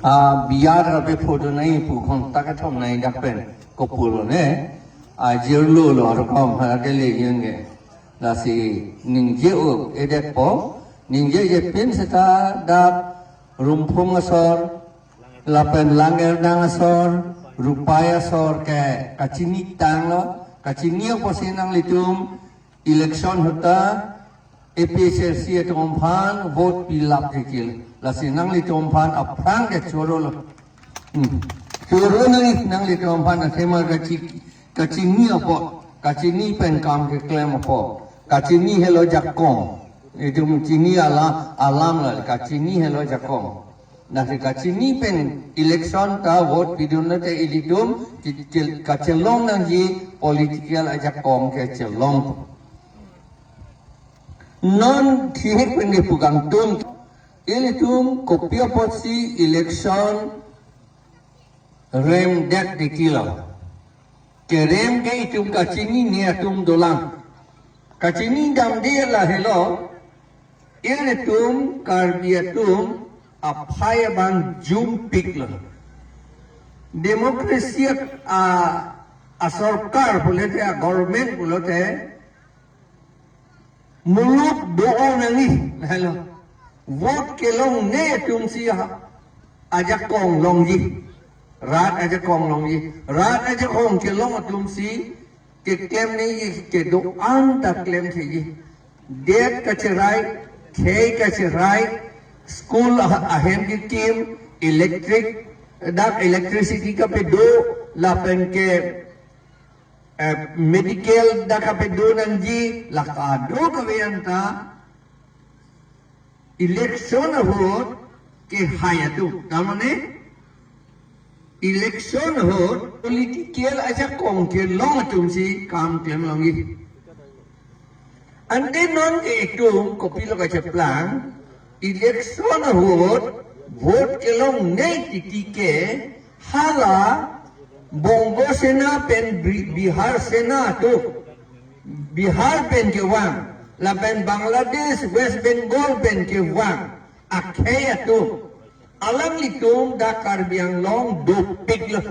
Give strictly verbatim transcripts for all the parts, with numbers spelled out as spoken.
A biar abe photo nai pu khon ta kethom nai dak pen kopulo ne. A jirlo lo aro kom ha ke le yeng ke. Lasi ningje o edek po. Ningje je pen seta dak Rumphung asor, lapen Langerdang asor, Rupai asor ke kachini tanglo, kachini apotsi nanglitum election ahut ta A P H L C atum aphan vote pilap kikil. Lasi nanglitum aphan aphrang ke choro lo. Hmm. Choro nang nanglitum aphan athema kachi kachini apot, kachini pen kam keklem apot, kachini helo jakong. Itum chini ala alam la kachini helo jakong. Lasi kachini pen election ta vote pidun lote ilitum ki- ki- kachelong nangji political ajakong kechelong. Non thihek pen kepu kangtung ilitum kopi apotsi election remdet dikilo. Kerem ke itum kachinine atum dolang. Kachini damde lahelo, ilitum Karbi atum aphai abang jumpiklo. Democracy a, asorkar pulote, a government pulote, muluk do-o nangji, lahelo. Vote kelongne atumsi ha ajakong longji. Rat ajakong longji. Rat ajakong kelong atumsi keklem nangji, kedo-an ta klem theji. Det kacherai, khei kacherai, school ah- ahem kekim, electric, dak electricity kapedo, lapen ke eh, medical dak kapedo nangji, la kadokave anta election ahut kehai atum. Tamane election ahut political ajakong kelong atumsi kam klem longji. Ante non ke itum kopilo kacheplang, election ahut vote kelongne titi ke hala Bongo Sena pen Bi- Bihar Sena atum, Bihar pen kevang, lapen Bangladesh, West Bengal pen kevang akhei atum, alanglitum dak Karbi Anglong dopiklo.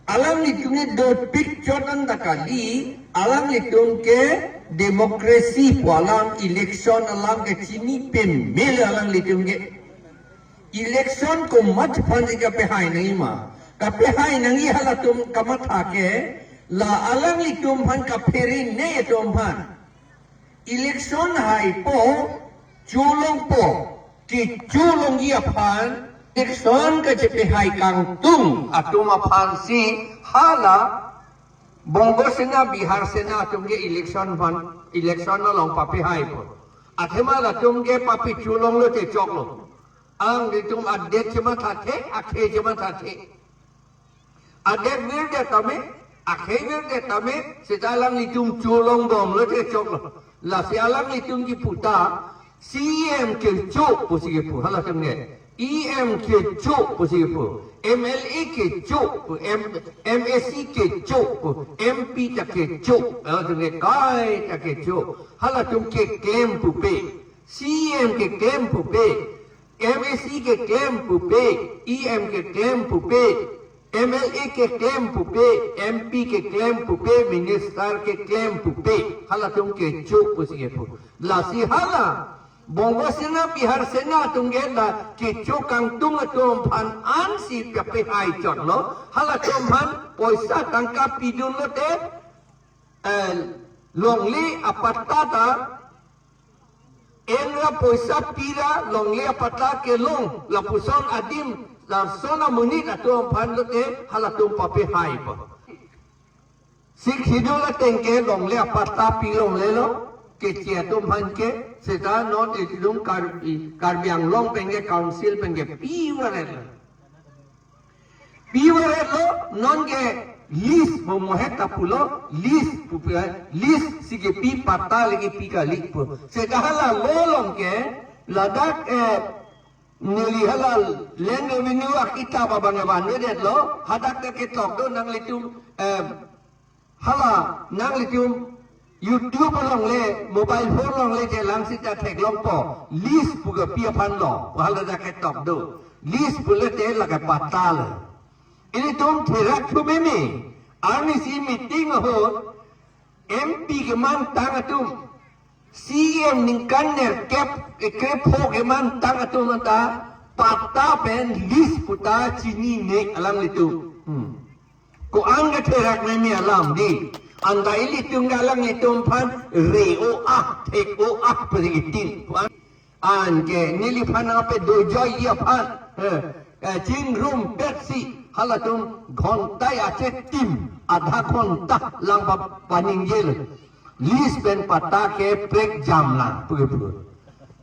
Alanglitum ke dopik chot anta kali, alanglitum ke democracy pu alam, election alam ke chini pemel alanglitum ke. Election komat aphansi kapehai nangji ma? Kapehai nangji halatum kamatha ke, la alanglitum aphan kaphere ne atum aphan. Election haipo, cholongpo, kecholongji aphan, election kachepehai kangtung atum aphansi hala Bongo Sena, Bihar Sena atum ke election aphan, election along papehaipo. Athema latum ke papecholonglo te choklo. Alanglitum adet chemathathe, akhei chemathathe. Adet virdet tame, akhei virdet tame, seta alanglitum cholongbomlo te choklo. Lasi alanglitum kipu ta, C E M kecho pusi kipu, halatum ke. E M kecho pusi kipu. M L A kecho pu, M, M A C kecho pu, M P ta kecho, halatum ke kaita kecho. Halatum keklem pupe. C E M keklem pupe. M A C keklem pupe, E M keklem pupe, M L A keklem pupe, M P keklem pupe, minister keklem pupe, halatum kecho pusi kipu. Lasi hala Bongo Sena, Bihar Sena atum ke la kecho kangtung atum aphan ansi papehai chotlo, halatum aphan poisa tangka pidunlo te, eh, longle apatta ta enra poisa pira longle apatta kelong, lapuson adim, lason amonit atum aphan lote halatum papehaipo. Sixth Schedule ateng ke longle apatta pilonglelo, keche atum aphan ke, seta non itum Karbi, Karbi Anglong pen ke council pen ke pivaretlo. Pivaretlo, non ke lease pu mohet ta pulo, lease pu pi, lease si kepi patta le kepi kali pu. Seta hala law along ke, ladak, eh, neli hala Land Revenue Act itap abang ke vanvedetlo, hadak ta ketok do nanglitum, eh, hala nanglitum YouTube along le, mobile phone along le chelang seta theklongpo, lease pu kepi aphanlo, hala ta ketok do. List pulote lake patta lo. Ilitum therak thu meme. Arnisi meeting ahut M P kemantang atum, C M ningkan nerkep krepho kemantang atum anta patta pen list puta chinine alanglitum. Hmm. Ko-an ke therak meme alam dei. Anta ilitum ke alanglitum aphan re-o-ah, thek-o-ah pu ri itin. Ko-an, anke neliphan ape dojoi aphan, eh, eh, chingrumpetsi halatum ghonta achetim, adha ghonta lang pa, paningjelo. List pen patta keprek jamlang puke pu.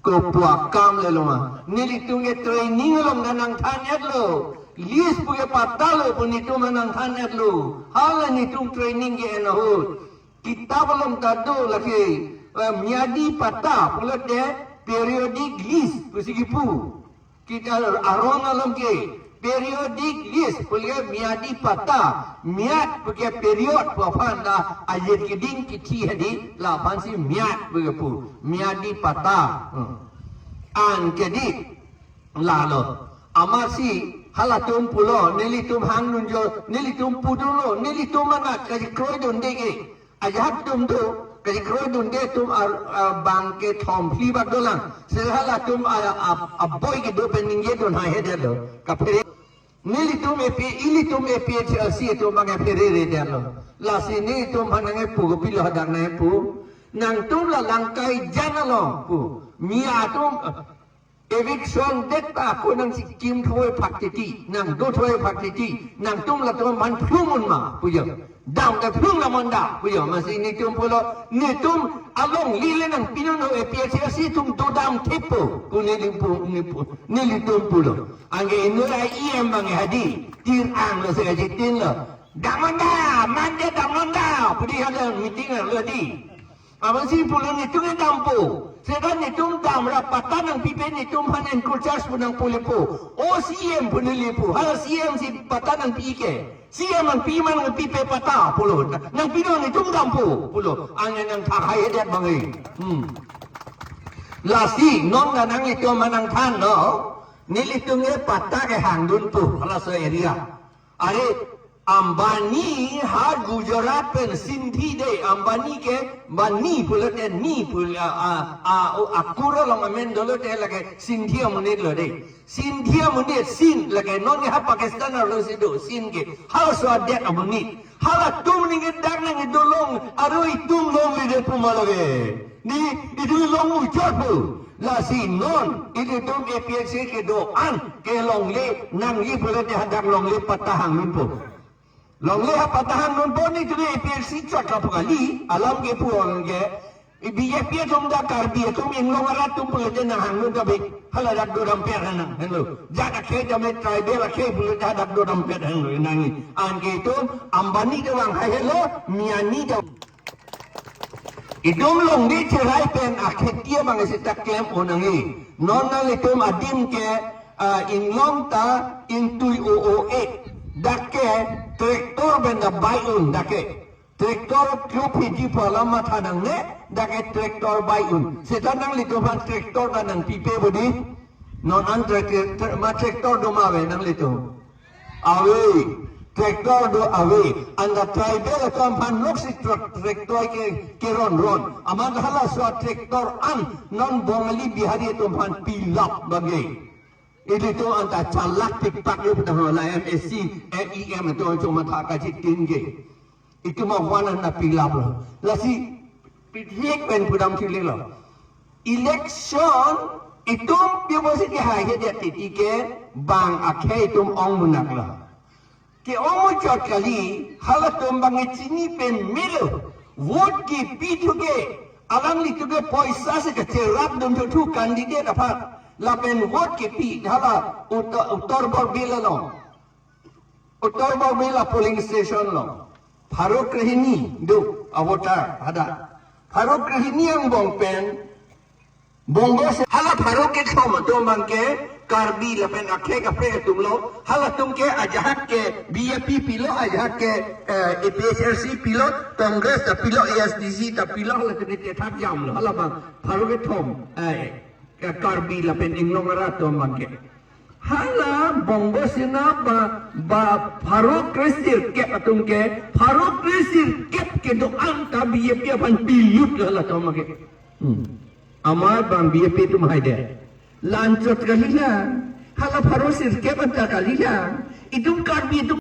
Kopuakam lelo ma. Nelitum ke training along nangthan-etlo. List puke patta lo pu netum nangthan-etlo. Hala netum training ke-en ahut. Kitab along ta do lake, eh, miyadi patta pulote periodic list pusi kipu. Kita aron along ke periodic list pulote miyadi patta, miyad puke period pu aphan ta ajir keding kithi hadi laphansi miyad puke pu, miyadi patta. Hmm. Anke dei lalo. Amatsi halatum pulo, nelitum hangdunjo, nelitum pudunlo, nelitum anat kachekroidunde ke. Ajahak atum do, kachekroidunde atum ar, ar bang kethom phli bak dolang. Seta halatum a, a, aboi kedo pen ningjedun haihe detlo. Kaphere. Nelitum A P, ilitum A P H L C atum bang kaphereredetlo. Lasi nelitum aphan nangkepu kopilo hadak nangkepu. Nangtum la Langkaijan along pu. Mi atum, eh, eviction det ta ako nangchikim thoi phak titi, nangdo thoi phak titi, nangtum latum aphan phlum un ma, pu jo. Dam ta phlum la mon da, pu jo. Amatsi netum pulo, netum alongle le nangpinon ho, A P H L C atum dodam thepo, pu nelitum pu, nepu, nelitum pulo. Anke inut E M bang hadi, tir-anglo se ajitinlo. Dam mon da, mande dam mon da, pu dei hala meeting lo dei. Amatsi pulo netum ke dampo. Seta netum dam ra patta nangpipe netum aphan encroachers pu nangpulepo. O C M pu nelipu. Hala C M si patta nangpi ke. C M nangpi ma nangpipe patta pulo. Nangpinon netum dampo pulo. Anke nangthak haihe det bang e. Hmm. Lasi non nanglitum nangthanlo. Nelitum ke patta kehangdunpo. Halaso area. Are Ambani ha Gujarat pen Sindhi dei, Ambani ke Bani pulote ni pul-, a, a, a, o akur along amen dolote lake Sindhi amonit lo dei. Sindhi amonit Sindh lake non ke ha Pakistan arlosi do Sindh ke. Halaso adet amonit. Halatum ningke dak nangkedolong, aro itum longledet pu ma lake. Dei, itum longmuchot pu. Lasi non, ilitum A P H L C kedo-an, kelongle, nangji pulote hadak longle patta hangdunpo. Longle ha patta hangdunpo netum A P H L C chot kapu kali, alam kepu ong ke, B J P atum dak Karbi atum Anglong arat atum pulote nanghangdun ta bik, hala dak dodampet henang, henlo. Jat akhei tame tribal akhei pulote dak dodampet henlo, nangji. Anke itum Ambani ta vang haihelo, Miyani ta. Itum longdi cherai pen akheti abang isi ta klem un nangji. Non nanglitum adim ke, ah, inglong ta ingtui o o e. Dak ke tractor pen ta bai un dak ke. Tractor kluphi di pu alam matha nangne, dak ke tractor bai un. Seta nanglitum aphan tractor ta nangpipe bodi. Non an tractor, tra-, ma tractor do ma ave nanglitum. Ave, tractor do ave. Anta tribal atum aphan noksi tra-, tractor ke, keron ron. Amat halaso tractor an non Bongali Bihari atum aphan pilap bage. Ilitum anta chalak tikpak yo pu tangho la M A C, M E M atum choma tha kachitin ke. Itum awan an nangpilaplo. Lasi pithek pen pudam chilelo. Election itum pi apotsi kehaihedet titi ke bang akhei itum ong munak lo. Ke-ong muchot kali, halatum bang chini pen melo. Vote kepi thu ke, alanglitum ke poisa si kacherap dun thu candidate aphan. Lapen vote kepi, hala Uttar, Uttar Borbil along. Uttar Borbil a polling station along. Pharo krehini do a voter hadak. Pharo krehini angbong pen Bongo se hala pharo kethom atum bang ke Karbi lapen akhei kaprek atum lo. Halatum ke ajahak ke B J P pilo, ajahak ke, eh, A P H L C pilo, Congress ta pilo, A S D C ta pilo, halatum ke thap jamlo. Hala bang pharo kethom, eh, ke Karbi lapen Anglong arat atum bang ke. Hala Bongo Sena ba, ba pharo kresirkep atum ke, pharo kresirkep kedo-an ta B J P aphan pilut halatum ke. Hmm. Amar bang B J P atum haidet. Lanchot kalilang. Hala pharo sirkep anta kalilang. Itum Karbi atum